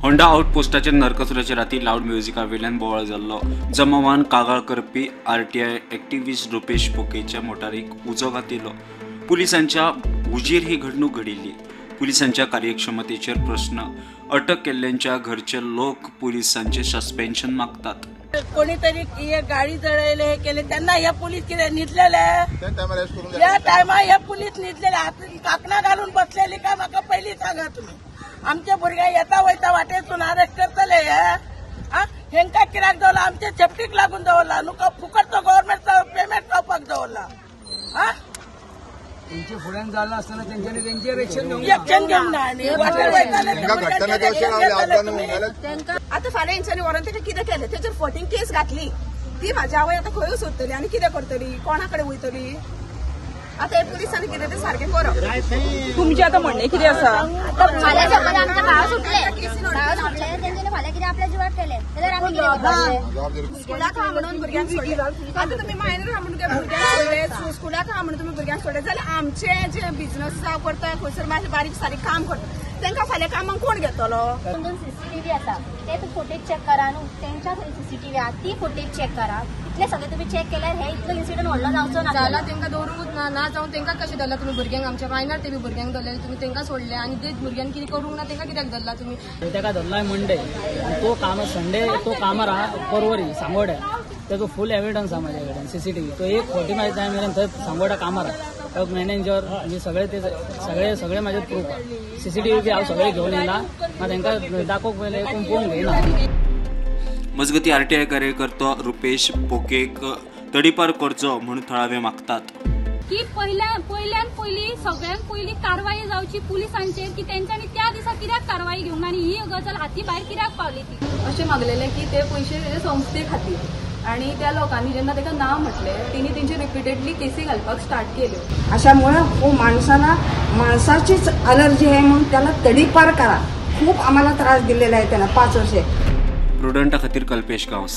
Honda आउटपोस्टाचेर नरकासुराचे राती loud म्युझिका वयल्यान बोवाळ जाल्लो. जमावान कागाळ करपी आरटीआय एक्टिविस्ट रुपेश पोकेच्या मोटारीक उजो घातिल्लो. पुलिसांच्या हुजीर ही घडणूक घडिल्ली. पुलिसांच्या कार्यक्षमतेचेर प्रश्न. अटक केल्ल्यांच्या घरचे लोक पुलिसांचे सस्पेन्शन मागतात. कोणीतरी गाडी जळयले हे केले त्यांना हे पोलीस कितें न्हिदलेले, या टायमा हे पोलीस न्हिदलेले, हातीन काकणां घालून बसलेली काय म्हाका पयलीं सांगा तुमी. आमचे भुरगे येता वयता वाटेसून अरेस्ट करतले हे. हेंका कित्याक दवरला? आमचे सेफ्टीक लागून दवरला न्हू, फुकटचो गव्हर्मेंटचो पेमेंट खावपाक दवरला. त्यांच्या फुड्यान झालं असताना त्यांच्यानी त्यांचे एक्शन घेऊन ना आनी वाटेर वयताले आतां फाल्यां हेंच्यांनी व्हरोन तेका कितें केलें, तेचेर 14 केस घातली. ती म्हाजी आवय आतां खंय सोदतली आनी कितें करतली, कोणा कडेन वयतली? आतां हे पुलिसांनी कितें तें सारकें करप. तुमचें आतां म्हणणें कितें आसा? फाल्यां समज आमकां भाव सुटले, भाव सुटले तेंच्यांनी फाल्यां कितें आपल्या जिवाक केलें जाल्यार आमी कितें करतले? स्कुलाक आहा म्हणून भुरग्यांक सोडले, आतां तुमी मायनर आहा म्हणून भुरग्यांक सोडले, स्कुलाक आहा म्हणून तुमी भुरग्यांक सोडले जाल्यार आमचे जे बिझनस जावं करता खंयसर मातशें बारीक सारीक काम करता तांकां फाल्यां कामाक कोण घेतलो? दोन दोन सीसीटीव्ही आसा ते फुटेज चॅक करा न्हू, तेंच्या सीसीटीव्ही आहा ती फुटेज चॅक करा. इतले सगळे तुमी चॅक केल्यार हे इतलो इन्सिडंट व्हडलो जावचो ना. जाला तेंकां दवरूंकूच ना, ना जावन तेंकां कशें धरला तुमी भुरग्यांक? आमच्या मायनर ते बी भुरग्यांक धरलेले तुमी, तेंकां सोडले आनी तेच भुरग्यांक कितें करूंक ना तेंकां कित्याक धरला तुमी? तेका धरला मंडे, तो काम संडे तो कामार आहा परवरी सांगोड्या, तेजो फूल एविडन्स आहा म्हाज्या कडेन सीसीटीव्ही. तो 1:40 म्हाज्या टायम मेरेन थंय सांगोड्या कामार आहा. तो मॅनेजर आनी सगळे ते सगळे सगळे म्हाजे प्रूफ आहा. सीसीटीव्ही बी हांव सगळे घेवन येयला, मात तेंकां दाखोवंक पयलें कोण पळोवंक घेयना. मजगती आरटीआय कार्यकर्तो रुपेश पोकेक तडीपार करचो म्हूण थळावे मागतात. की पयल्यान पयली सगळ्यांत पयली कारवाई जावची पुलिसांचेर की तेंच्यांनी त्या दिसा कित्याक कारवाई घेवंक आनी ही गजाल हाती भायर कित्याक पावली ती. अशें मागलेलें की ते पयशे तेजे संस्थे खातीर, आनी त्या लोकांनी जेन्ना ताका ना म्हटलें तेणी तेंचे रिपिटेडली केसी घालपाक स्टार्ट केल्यो. अशामुळे खूप माणसाला माणसाचीच अलर्जी आहे म्हणून त्याला तडीपार करा. खूप आम्हाला त्रास दिलेला आहे त्यांना 5 वर्षे. प्रुडंटा खातीर कल्पेश गांवस.